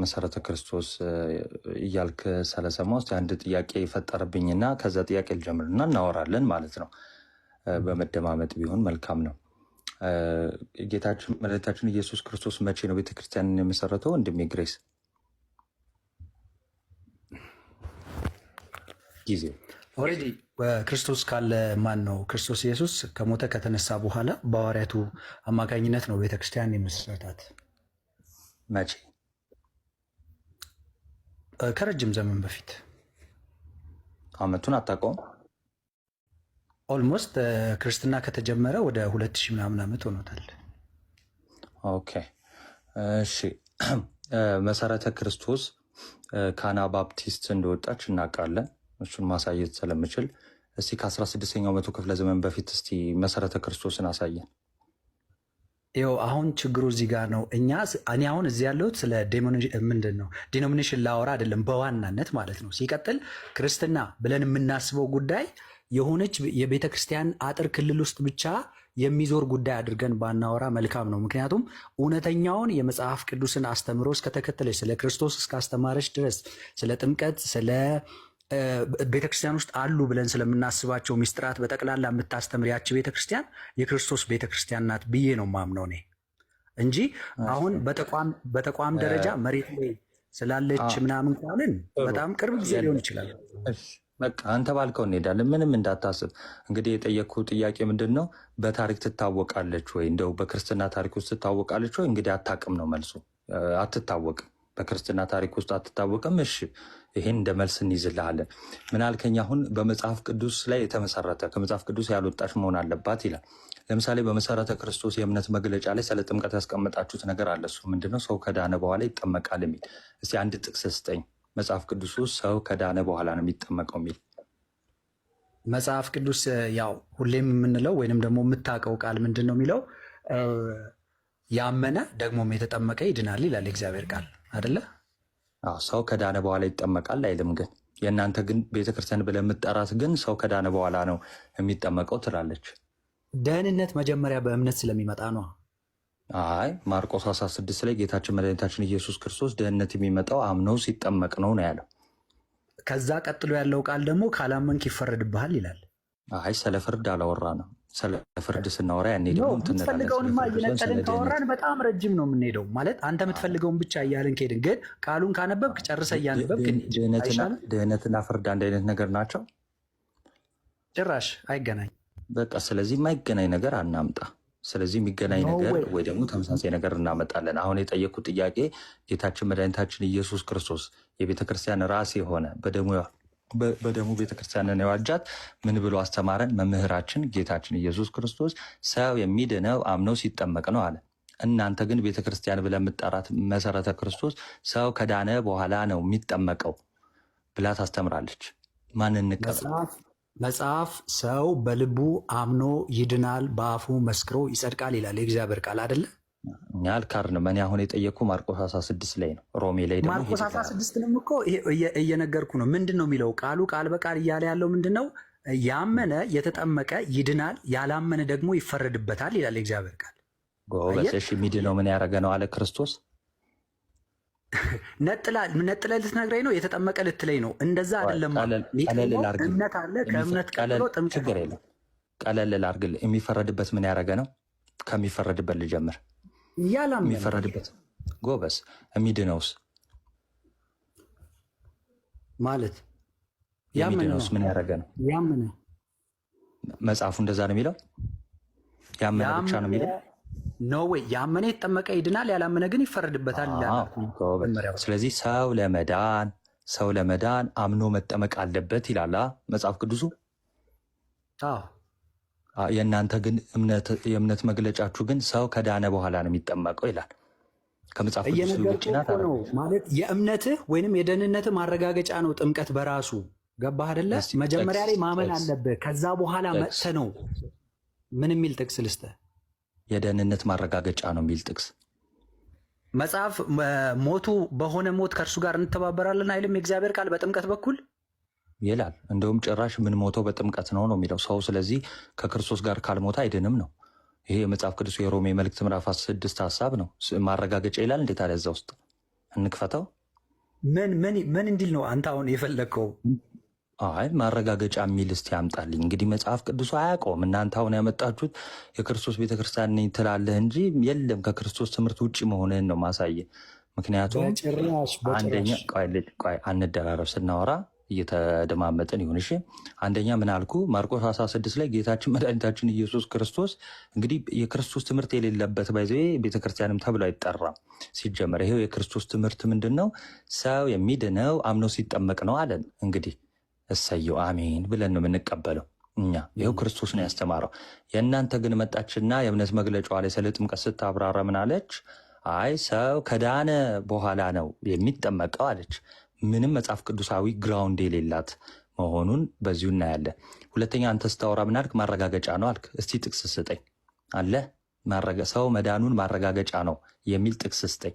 መሰረተ ክርስቶስ እያልክ ስለሰማ ውስጥ አንድ ጥያቄ የፈጠረብኝና ከዛ ጥያቄ ልጀምርና እናወራለን ማለት ነው። በመደማመጥ ቢሆን መልካም ነው። ጌታችን መድኃኒታችን ኢየሱስ ክርስቶስ መቼ ነው ቤተክርስቲያንን የመሰረተው? ወንድሜ ግሬስ ጊዜው Already ክርስቶስ ካለ ማን ነው? ክርስቶስ ኢየሱስ ከሞተ ከተነሳ በኋላ በሐዋርያቱ አማካኝነት ነው ቤተክርስቲያን የመሰረታት። መቼ? ከረጅም ዘመን በፊት። አመቱን አታውቀውም? Almost ክርስትና ከተጀመረ ወደ 2000 ምናምን ዓመት ሆኖታል። Okay እሺ። መሰረተ ክርስቶስ ከአናባፕቲስት እንደወጣች እናውቃለን። እሱን ማሳየት ስለምችል እስቲ ከ16ኛው መቶ ክፍለ ዘመን በፊት እስቲ መሰረተ ክርስቶስን አሳየን። ይኸው አሁን ችግሩ እዚህ ጋር ነው። እኔ አሁን እዚህ ያለሁት ስለ ምንድን ነው denomination ላወራ አይደለም በዋናነት ማለት ነው። ሲቀጥል ክርስትና ብለን የምናስበው ጉዳይ የሆነች የቤተ ክርስቲያን አጥር ክልል ውስጥ ብቻ የሚዞር ጉዳይ አድርገን ባናወራ መልካም ነው። ምክንያቱም እውነተኛውን የመጽሐፍ ቅዱስን አስተምሮ እስከተከተለች፣ ስለ ክርስቶስ እስካስተማረች ድረስ፣ ስለ ጥምቀት፣ ስለ ቤተክርስቲያን ውስጥ አሉ ብለን ስለምናስባቸው ሚስጥራት በጠቅላላ የምታስተምር ያቺ ቤተክርስቲያን የክርስቶስ ቤተክርስቲያን ናት ብዬ ነው ማምነው እኔ እንጂ አሁን በተቋም ደረጃ መሬት ላይ ስላለች ምናምን ካልን በጣም ቅርብ ጊዜ ሊሆን ይችላል። በቃ አንተ ባልከው እንሄዳለን። ምንም እንዳታስብ። እንግዲህ የጠየቅኩ ጥያቄ ምንድን ነው? በታሪክ ትታወቃለች ወይ? እንደው በክርስትና ታሪክ ውስጥ ትታወቃለች ወይ? እንግዲህ አታውቅም ነው መልሱ። አትታወቅም። በክርስትና ታሪክ ውስጥ አትታወቅም። እሺ፣ ይሄን እንደ መልስ እንይዝልሃለን። ምን አልከኝ? አሁን በመጽሐፍ ቅዱስ ላይ የተመሰረተ ከመጽሐፍ ቅዱስ ያልወጣች መሆን አለባት ይላል። ለምሳሌ በመሰረተ ክርስቶስ የእምነት መግለጫ ላይ ስለ ጥምቀት ያስቀመጣችሁት ነገር አለ። እሱ ምንድነው? ሰው ከዳነ በኋላ ይጠመቃል የሚል። እስቲ አንድ ጥቅስ ስጠኝ። መጽሐፍ ቅዱስ ውስጥ ሰው ከዳነ በኋላ ነው የሚጠመቀው የሚል። መጽሐፍ ቅዱስ ያው ሁሌም የምንለው ወይንም ደግሞ የምታውቀው ቃል ምንድን ነው የሚለው? ያመነ ደግሞም የተጠመቀ ይድናል ይላል የእግዚአብሔር ቃል አይደለ? አዎ፣ ሰው ከዳነ በኋላ ይጠመቃል አይልም። ግን የእናንተ ግን ቤተክርስቲያን ብለህ የምትጠራት ግን ሰው ከዳነ በኋላ ነው የሚጠመቀው ትላለች። ደህንነት መጀመሪያ በእምነት ስለሚመጣ ነው። አይ፣ ማርቆስ 16 ላይ ጌታችን መድኃኒታችን ኢየሱስ ክርስቶስ ደህንነት የሚመጣው አምነው ሲጠመቅ ነው ነው ያለው። ከዛ ቀጥሎ ያለው ቃል ደግሞ ካላመንክ ይፈረድብሃል ይላል። አይ፣ ስለ ፍርድ አላወራንም። ስለ ፍርድ ስናወራ ያኔ ደግሞ እንትን እንላለን። ስለ የምትፈልገውንማ ፍርድ ሳይሆን ስለ እየነጠልን ድህነት። ካወራን በጣም ረጅም ነው የምንሄደው። ማለት አንተ የምትፈልገውን ብቻ እያልን ከሄድን ግን ቃሉን ካነበብክ ጨርሰ እያነበብክ እንሂድ አይሻልም? ድህነትና ፍርድ አንድ አይነት ነገር ናቸው። ጭራሽ አይገናኝ። በቃ ስለዚህ የማይገናኝ ነገር አናምጣ። ስለዚህ የሚገናኝ No ነገር way። ወይ ደግሞ ተመሳሳይ ነገር እናመጣለን። አሁን የጠየኩት ጥያቄ ጌታችን መድኃኒታችን ኢየሱስ ክርስቶስ የቤተ ክርስቲያን ራስ የሆነ በደሙ ቤተክርስቲያንን የዋጃት ምን ብሎ አስተማረን? መምህራችን ጌታችን ኢየሱስ ክርስቶስ ሰው የሚድነው አምነው ሲጠመቅ ነው አለ። እናንተ ግን ቤተክርስቲያን ብለህ የምትጠራት መሰረተ ክርስቶስ ሰው ከዳነ በኋላ ነው የሚጠመቀው ብላ ታስተምራለች። ማን እንቀበል? መጽሐፍ ሰው በልቡ አምኖ ይድናል፣ በአፉ መስክሮ ይጸድቃል ይላል የእግዚአብሔር ቃል አይደለ? እኛ አልካድንም። እኔ አሁን የጠየቅኩ ማርቆስ 16 ላይ ነው። ሮሜ ላይ ደግሞ ማርቆስ ሄድ 16ንም እኮ እየነገርኩ ነው። ምንድን ነው የሚለው ቃሉ? ቃል በቃል እያለ ያለው ምንድን ነው? ያመነ የተጠመቀ ይድናል፣ ያላመነ ደግሞ ይፈረድበታል ይላል የእግዚአብሔር ቃል። ጎበዝ። አየህ? እሺ፣ የሚድነው ምን ያደረገ ነው አለ ክርስቶስ? ነጥለ ልትነግረኝ ነው? የተጠመቀ ልትለኝ ነው? እንደዛ አይደለም። ቀለል የሚቀድመው ላድርግልህ። እምነት አለ። ከእምነት ቀጥሎ ጥምቀት ችግር አለ። የለም። ቀለል ላድርግልህ። የሚፈረድበት ምን ያደረገ ነው? ከሚፈረድበት ልጀምር። ያላመነ። የሚፈረድበት፣ ጎበዝ። የሚድነውስ? ማለት ያመነ ነው። የሚድነውስ ምን ያደረገ ነው? ያመነ። መጽሐፉ እንደዛ ነው የሚለው? ያመነ ብቻ ነው የሚለው? No way። ያመነ የተጠመቀ ይድናል፣ ያላመነ ግን ይፈረድበታል ይላል። አዎ፣ ጎበዝ። መጀመሪያው። ስለዚህ ሰው ለመዳን አምኖ መጠመቅ አለበት ይላል መጽሐፍ ቅዱሱ። አዎ። የእናንተ ግን የእምነት መግለጫችሁ ግን ሰው ከዳነ በኋላ ነው የሚጠመቀው ይላል። ከመጽሐፍ ቅዱስ ውጭ እየነገርኩህ ናት። እኮ ነው። ማለት የእምነትህ ወይንም የደህንነትህ ማረጋገጫ ነው ጥምቀት በራሱ። ገባህ አይደለ? እስቲ መጀመሪያ ጥቅስ ላይ ማመን ጥቅስ አለብህ። ከዛ በኋላ ጥቅስ መጥተህ ነው። ምን የሚል ጥቅስ ልስጥህ? የደህንነት ማረጋገጫ ነው የሚል ጥቅስ። መጽሐፍ ሞቱ በሆነ ሞት ከእርሱ ጋር እንተባበራለን አይልም የእግዚአብሔር ቃል በጥምቀት በኩል? ይላል። እንደውም ጭራሽ ምን ሞተው በጥምቀት ነው ነው የሚለው ሰው። ስለዚህ ከክርስቶስ ጋር ካልሞተ አይድንም ነው። ይሄ የመጽሐፍ ቅዱስ የሮሜ መልእክት ምዕራፍ 6 ሀሳብ ነው። ማረጋገጫ ይላል እንዴ ታዲያ እዛ ውስጥ? እንክፈተው። ምን ምን ምን እንዲል ነው አንተ አሁን የፈለግከው? አይ ማረጋገጫ የሚል እስቲ ያምጣልኝ። እንግዲህ መጽሐፍ ቅዱሱ አያውቀውም። እናንተ አሁን ያመጣችሁት የክርስቶስ ቤተክርስቲያን ነኝ ትላለህ እንጂ የለም፣ ከክርስቶስ ትምህርት ውጭ መሆንህን ነው ማሳየ። ምክንያቱም በጭራሽ አንደኛ በጭራሽ። ቆይ ልጅ፣ ቆይ አንደራረብ፣ ስናወራ እየተደማመጥን ይሁን። እሺ፣ አንደኛ ምን አልኩ? ማርቆስ 16 ላይ ጌታችን መድኃኒታችን ኢየሱስ ክርስቶስ፣ እንግዲህ የክርስቶስ ትምህርት የሌለበት by the way ቤተክርስቲያንም ተብሎ አይጠራም። ሲጀመር ይሄው የክርስቶስ ትምህርት ምንድን ነው? ሰው የሚድነው አምኖ ሲጠመቅ ነው አለን። እንግዲህ እሰየው አሜን ብለን ነው የምንቀበለው እኛ። ይኸው ክርስቶስ ነው ያስተማረው። የእናንተ ግን መጣችና የእምነት መግለጫዋ ላይ ስለ ጥምቀት ስታብራራ ምን አለች? አይ ሰው ከዳነ በኋላ ነው የሚጠመቀው አለች። ምንም መጽሐፍ ቅዱሳዊ ground የሌላት መሆኑን በዚሁ እናያለን። ሁለተኛ አንተ ስታወራ ምን አልክ? ማረጋገጫ ነው አልክ። እስቲ ጥቅስ ስጠኝ አለ። ሰው መዳኑን ማረጋገጫ ነው የሚል ጥቅስ ስጠኝ።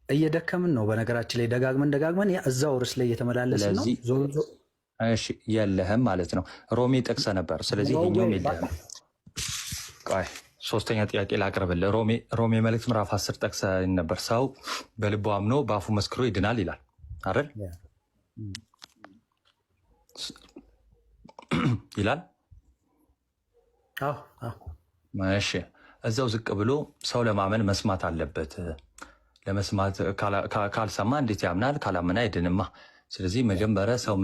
እየደከምን ነው። በነገራችን ላይ ደጋግመን ደጋግመን እዛው ርዕስ ላይ እየተመላለስን ነው። ስለዚህ ዞሮ ዞሮ እሺ የለህም ማለት ነው። ሮሜ ጠቅሰ ነበር። ስለዚህ no ይሄኛውም way። የለህም። ቆይ ሶስተኛ ጥያቄ ላቅርብልህ። ሮሜ መልእክት ምዕራፍ 10 ጠቅሰ ነበር። ሰው በልቡ አምኖ በአፉ መስክሮ ይድናል ይላል አይደል? ይላል። አዎ። እሺ እዛው ዝቅ ብሎ ሰው ለማመን መስማት አለበት። ለመስማት ካልሰማ እንዴት ያምናል? ካላመነ አይድንማ። ስለዚህ መጀመሪያ ሰው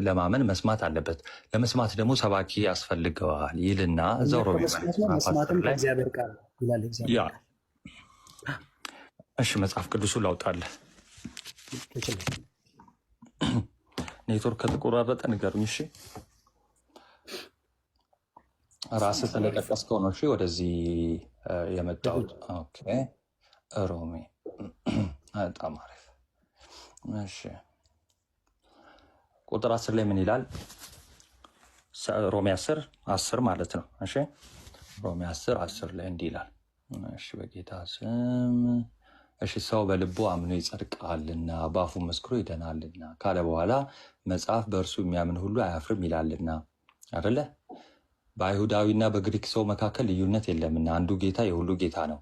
ለማመን መስማት አለበት። ለመስማት ደግሞ ሰባኪ ያስፈልገዋል ይልና እዛው እምነት ሮሜ ከመስማት መልእክት ነው፣ ምዕራፍ 10 መስማትም ላይ ከእግዚአብሔር ቃል ይላል ያ እግዚአብሔር ቃል። እሺ መጽሐፍ ቅዱሱ ላውጣልህ። ይችላል። ኔትወርክ ከተቆራረጠ ንገሩኝ። እሺ ራስህ ስለጠቀስከው ነው። እሺ ወደዚህ የመጣሁት። Okay ሮሜ፣ በጣም አሪፍ። እሺ ቁጥር 10 ላይ ምን ይላል? ሮሜ 10:10 ማለት ነው። እሺ ሮሜ 10:10 ላይ እንዲህ ይላል። እሺ በጌታ ስም፣ እሺ ሰው በልቡ አምኖ ይጸድቃልና በአፉ መስክሮ ይድናልና ካለ በኋላ መጽሐፍ በእርሱ የሚያምን ሁሉ አያፍርም ይላልና አይደለ? በአይሁዳዊና በግሪክ ሰው መካከል ልዩነት የለምና አንዱ ጌታ የሁሉ ጌታ ነው።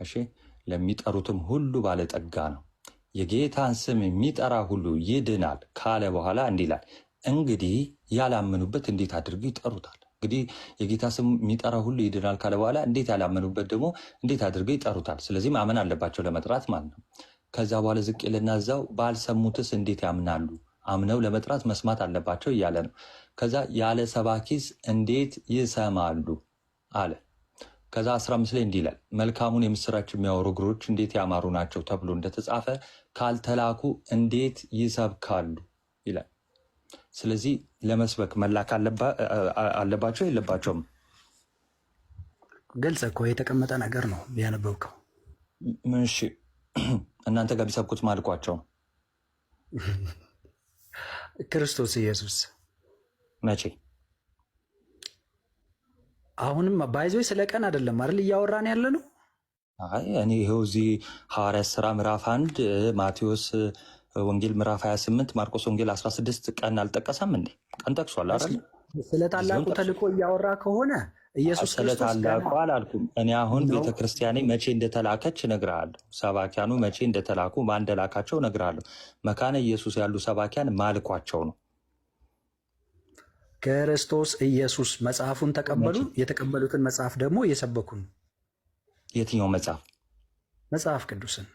እሺ ለሚጠሩትም ሁሉ ባለጠጋ ነው። የጌታን ስም የሚጠራ ሁሉ ይድናል ካለ በኋላ እንዲህ ይላል፣ እንግዲህ ያላመኑበት እንዴት አድርገው ይጠሩታል? እንግዲህ የጌታ ስም የሚጠራ ሁሉ ይድናል ካለ በኋላ እንዴት ያላመኑበት ደግሞ እንዴት አድርገው ይጠሩታል? ስለዚህ ማመን አለባቸው ለመጥራት ማለት ነው። ከዛ በኋላ ዝቅ ይልና እዛው ባልሰሙትስ እንዴት ያምናሉ? አምነው ለመጥራት መስማት አለባቸው እያለ ነው። ከዛ ያለ ሰባኪስ እንዴት ይሰማሉ አለ። ከዛ 15 ላይ እንዲህ ይላል፣ መልካሙን የምስራች የሚያወሩ እግሮች እንዴት ያማሩ ናቸው ተብሎ እንደተጻፈ ካልተላኩ እንዴት ይሰብካሉ ይላል። ስለዚህ ለመስበክ መላክ አለባቸው የለባቸውም? ግልጽ እኮ የተቀመጠ ነገር ነው ያነበብከው። እሺ እናንተ ጋር ቢሰብኩት ማልኳቸው ክርስቶስ ኢየሱስ። መቼ? አሁንም by the way ስለ ቀን አይደለም አይደል እያወራን ያለ ነው። አይ እኔ ይኸው እዚህ ሐዋርያት ስራ ምዕራፍ 1፣ ማቴዎስ ወንጌል ምዕራፍ 28፣ ማርቆስ ወንጌል 16 ቀን አልጠቀሰም እንዴ? ቀን ጠቅሷል አይደል? ስለ ታላቁ ጊዜውን ጠቅሷል። ተልእኮ እያወራ ከሆነ ኢየሱስ ስለ ክርስቶስ ገና ታላቁ አላልኩም። እኔ አሁን ነው። ቤተክርስቲያኔ መቼ እንደተላከች እነግርሃለሁ። ሰባኪያኑ መቼ እንደተላኩ፣ ማን እንደላካቸው እነግርሃለሁ። መካነ ኢየሱስ ያሉ ሰባኪያን ማልኳቸው ነው። ክርስቶስ ኢየሱስ መጽሐፉን ተቀበሉ። መቼ? የተቀበሉትን መጽሐፍ ደግሞ እየሰበኩ ነው። የትኛው መጽሐፍ? መጽሐፍ ቅዱስን።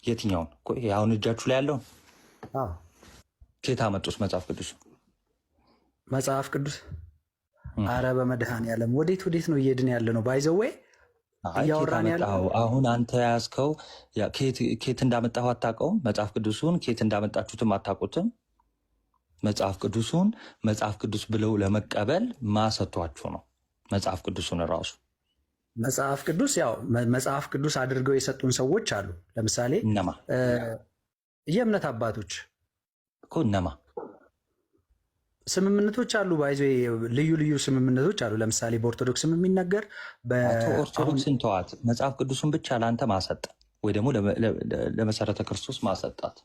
የትኛውን? ቆይ፣ አሁን እጃችሁ ላይ ያለውን? አዎ። ከየት አመጡት መጽሐፍ ቅዱስ? መጽሐፍ ቅዱስ። አረ በመድኃኔዓለም፣ ወዴት ወዴት ነው እየሄድን ያለ ነው? By the way አይ ከየት እያወራን ያለ አመጣኸው? አሁን አንተ የያዝከው ከየት እንዳመጣኸው አታውቀውም። መጽሐፍ ቅዱሱን ከየት እንዳመጣችሁትም አታውቁትም። መጽሐፍ ቅዱሱን መጽሐፍ ቅዱስ ብለው ለመቀበል ማሰቷችሁ ነው። መጽሐፍ ቅዱሱን ራሱ መጽሐፍ ቅዱስ ያው መጽሐፍ ቅዱስ አድርገው የሰጡን ሰዎች አሉ። ለምሳሌ እነማ? የእምነት አባቶች። እኮ እነማ? ስምምነቶች አሉ። By the way ልዩ ልዩ ስምምነቶች አሉ። ለምሳሌ በኦርቶዶክስም የሚነገር አቶ አሁን ኦርቶዶክስን ተዋት። መጽሐፍ ቅዱሱን ብቻ ለአንተ ማሰጠ ወይ ደግሞ ለመሰረተ ክርስቶስ ማሰጣት?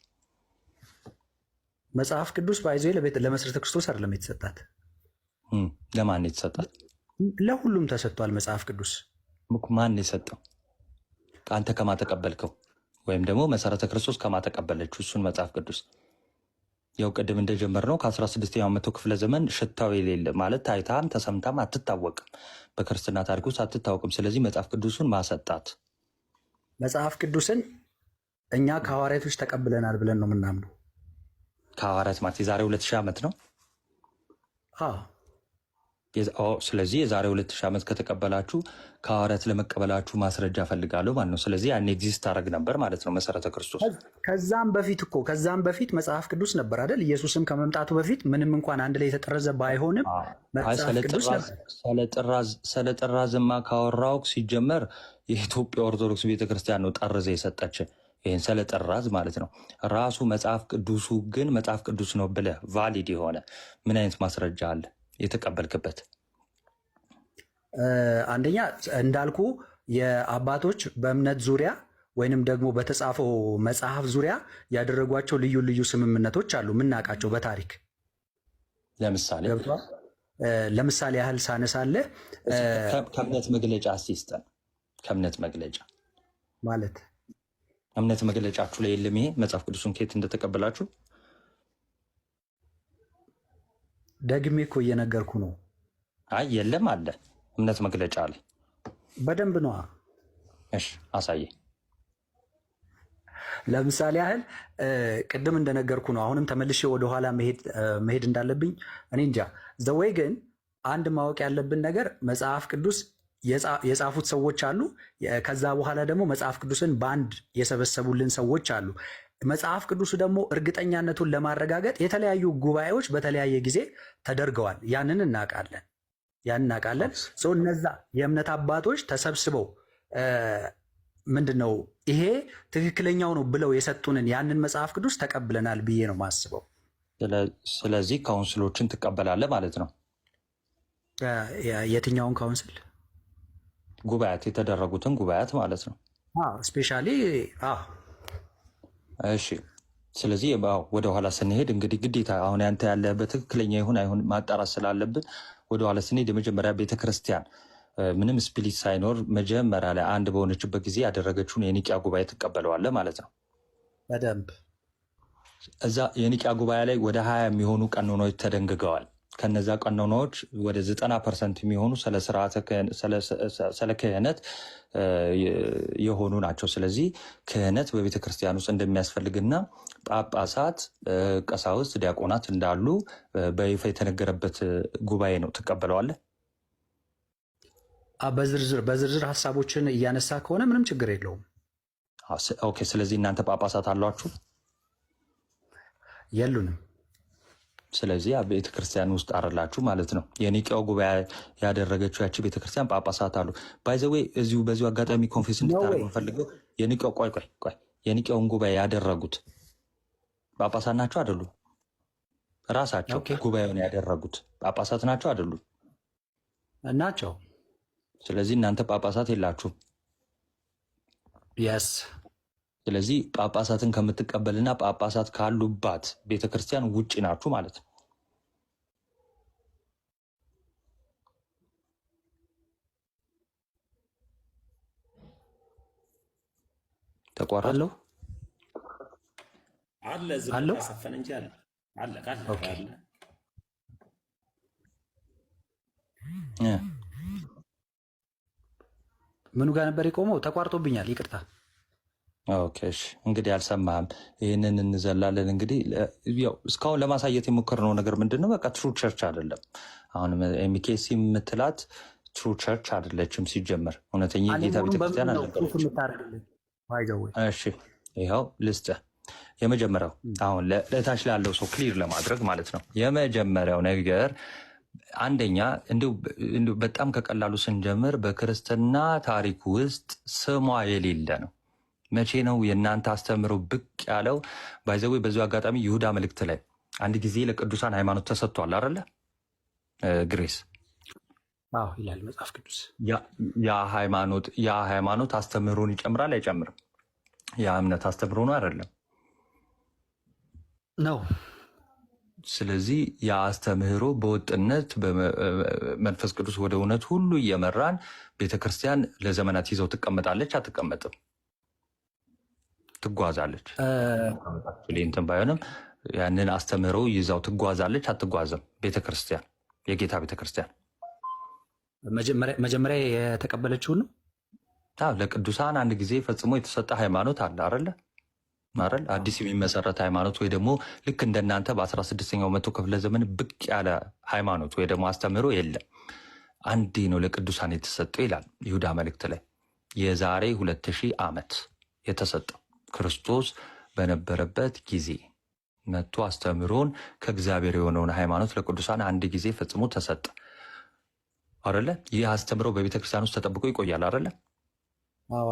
መጽሐፍ ቅዱስ by the way ለመሰረተ ክርስቶስ አይደለም የተሰጣት። ለማን የተሰጣት? ለሁሉም ተሰጥቷል መጽሐፍ ቅዱስ። ማን የሰጠው? አንተ ከማ ተቀበልከው? ወይም ደግሞ መሰረተ ክርስቶስ ከማን ተቀበለችው? እሱን መጽሐፍ ቅዱስ ያው ቅድም እንደጀመርነው ከ16ኛው መቶ ክፍለ ዘመን ሽታው የሌለ ማለት ታይታም ተሰምታም አትታወቅም። በክርስትና ታሪክ ውስጥ አትታወቅም። ስለዚህ መጽሐፍ ቅዱሱን ማሰጣት መጽሐፍ ቅዱስን እኛ ከሐዋርያቶች ተቀብለናል ብለን ነው የምናምነው። ከሐዋርያት ማለት የዛሬ 2000 ዓመት ነው። አዎ። ስለዚህ የዛሬ 2000 ዓመት ከተቀበላችሁ ከሐዋርያት ለመቀበላችሁ ማስረጃ ፈልጋለሁ ማለት ነው። ስለዚህ ያኔ exist አደረግ ነበር ማለት ነው መሰረተ ክርስቶስ። ከዛም በፊት እኮ ከዛም በፊት መጽሐፍ ቅዱስ ነበር አይደል? ኢየሱስም ከመምጣቱ በፊት ምንም እንኳን አንድ ላይ የተጠረዘ ባይሆንም አይ መጽሐፍ ቅዱስ ነበር። ስለ ጥራዝማ ካወራው ሲጀመር የኢትዮጵያ ኦርቶዶክስ ቤተክርስቲያን ነው ጠርዘ የሰጠች ይህን ስለ ጥራዝ ማለት ነው። ራሱ መጽሐፍ ቅዱሱ ግን መጽሐፍ ቅዱስ ነው ብለህ valid የሆነ ምን አይነት ማስረጃ አለ የተቀበልክበት? አንደኛ እንዳልኩ የአባቶች በእምነት ዙሪያ ወይንም ደግሞ በተጻፈው መጽሐፍ ዙሪያ ያደረጓቸው ልዩ ልዩ ስምምነቶች አሉ የምናውቃቸው በታሪክ። ለምሳሌ? ገብቷል። ለምሳሌ ያህል ሳነሳለህ ከእምነት መግለጫ ሲስጠን ከእምነት መግለጫ። ማለት? እምነት መግለጫችሁ ላይ የለም ይሄ መጽሐፍ ቅዱሱን ከየት እንደተቀበላችሁ? ደግሜ እኮ እየነገርኩ ነው። አይ የለም፣ አለ እምነት መግለጫ ላይ። በደንብ ነዋ። እሺ አሳየ። ለምሳሌ ያህል ቅድም እንደነገርኩ ነው። አሁንም ተመልሼ ወደኋላ መሄድ እንዳለብኝ እኔ እንጃ። the way ግን አንድ ማወቅ ያለብን ነገር መጽሐፍ ቅዱስ የጻፉት ሰዎች አሉ። ከዛ በኋላ ደግሞ መጽሐፍ ቅዱስን በአንድ የሰበሰቡልን ሰዎች አሉ። መጽሐፍ ቅዱሱ ደግሞ እርግጠኛነቱን ለማረጋገጥ የተለያዩ ጉባኤዎች በተለያየ ጊዜ ተደርገዋል። ያንን እናውቃለን። ያንን እናውቃለን። So እነዛ የእምነት አባቶች ተሰብስበው ምንድን ነው ይሄ ትክክለኛው ነው ብለው የሰጡንን ያንን መጽሐፍ ቅዱስ ተቀብለናል ብዬ ነው የማስበው። ስለዚህ council ኦችን ትቀበላለህ ማለት ነው። የትኛውን council? ጉባኤያት፣ የተደረጉትን ጉባኤያት ማለት ነው። Especially። እሺ ስለዚህ ወደኋላ ስንሄድ እንግዲህ ግዴታ አሁን ያንተ ያለህበት ትክክለኛ ይሁን አይሁን ማጣራት ስላለብን ወደኋላ ስንሄድ የመጀመሪያ ቤተክርስቲያን ምንም split ሳይኖር መጀመሪያ ላይ አንድ በሆነችበት ጊዜ ያደረገችውን የኒቂያ ጉባኤ ትቀበለዋለህ ማለት ነው። በደንብ። እዛ የኒቂያ ጉባኤ ላይ ወደ 20 የሚሆኑ ቀኖናዎች ተደንግገዋል። ከነዛ ቀኖናዎች ወደ 90% የሚሆኑ ስለ ስርዓተ ስለ ክህነት የሆኑ ናቸው። ስለዚህ ክህነት በቤተ ክርስቲያን ውስጥ እንደሚያስፈልግና ጳጳሳት፣ ቀሳውስት፣ ዲያቆናት እንዳሉ በይፋ የተነገረበት ጉባኤ ነው። ትቀበለዋለህ? በዝርዝር ሀሳቦችን እያነሳ ከሆነ ምንም ችግር የለውም። Okay። ስለዚህ እናንተ ጳጳሳት አሏችሁ? የሉንም። ስለዚህ ቤተክርስቲያን ውስጥ አረላችሁ ማለት ነው። የኒቂያው ጉባኤ ያደረገችው ያቺ ቤተክርስቲያን ጳጳሳት አሉ። By the way እዚሁ በዚሁ አጋጣሚ confess እንድታደርግ የምፈልገው የኒቂያው፣ ቆይ ቆይ ቆይ፣ የኒቂያውን ጉባኤ ያደረጉት ጳጳሳት ናቸው አይደሉ? ራሳቸው ጉባኤውን ያደረጉት ጳጳሳት ናቸው አይደሉ? ናቸው። ስለዚህ እናንተ ጳጳሳት የላችሁም። Yes. ስለዚህ ጳጳሳትን ከምትቀበልና ጳጳሳት ካሉባት ቤተክርስቲያን ውጭ ናችሁ ማለት ነው። ተቋረጥ። አለው። አለ፣ ዝም አለው። ሰፈን እንጂ አለ አለ አለ። አለ። ምኑ ጋር ነበር የቆመው? ተቋርጦብኛል፣ ይቅርታ። Okay እሺ፣ እንግዲህ አልሰማህም። ይህንን እንዘላለን። እንግዲህ ያው እስካሁን ለማሳየት የሞከርነው ነገር ምንድን ነው? በቃ true church አይደለም። አሁን MKC የምትላት true church አይደለችም። ሲጀመር እውነተኛ የጌታ አለመሆኑን ቤተክርስቲያን በምንድን ነው proof አልነበረችም። የምታደርግልን? By the way። እሺ ይኸው ልስጥህ። የመጀመሪያው አሁን ለታች ላለው ሰው clear ለማድረግ ማለት ነው። የመጀመሪያው ነገር አንደኛ እንዲሁ እንዲሁ በጣም ከቀላሉ ስንጀምር በክርስትና ታሪክ ውስጥ ስሟ የሌለ ነው። መቼ ነው የእናንተ አስተምህሮ ብቅ ያለው? By the way በዚሁ አጋጣሚ ይሁዳ መልእክት ላይ አንድ ጊዜ ለቅዱሳን ሃይማኖት ተሰጥቷል አይደለ ግሬስ? አዎ ይላል መጽሐፍ ቅዱስ። ያ ሃይማኖት አስተምህሮን ይጨምራል አይጨምርም? ያ እምነት አስተምህሮ ነው አይደለም? ነው። ስለዚህ ያ አስተምህሮ በወጥነት በመንፈስ ቅዱስ ወደ እውነት ሁሉ እየመራን ቤተክርስቲያን ለዘመናት ይዘው ትቀመጣለች አትቀመጥም? ትጓዛለች። እንትን ባይሆንም ያንን አስተምህሮ ይዛው ትጓዛለች አትጓዝም? ቤተክርስቲያን፣ የጌታ ቤተክርስቲያን። መጀመሪያ የተቀበለችውን ነው። አዎ፣ ለቅዱሳን አንድ ጊዜ ፈጽሞ የተሰጠ ሃይማኖት አለ አይደለ? አይደል? አዲስ የሚመሰረት ሃይማኖት ወይ ደግሞ ልክ እንደናንተ በ16ኛው መቶ ክፍለ ዘመን ብቅ ያለ ሃይማኖት ወይ ደግሞ አስተምህሮ የለም። አንዴ ነው ለቅዱሳን የተሰጠው ይላል ይሁዳ መልእክት ላይ። የዛሬ 2000 ዓመት የተሰጠው፣ ክርስቶስ በነበረበት ጊዜ መጥቶ አስተምህሮን ከእግዚአብሔር የሆነውን ሃይማኖት ለቅዱሳን አንድ ጊዜ ፈጽሞ ተሰጠ አይደለ? ይህ አስተምህሮ በቤተክርስቲያን ውስጥ ተጠብቆ ይቆያል አይደለ? አዎ።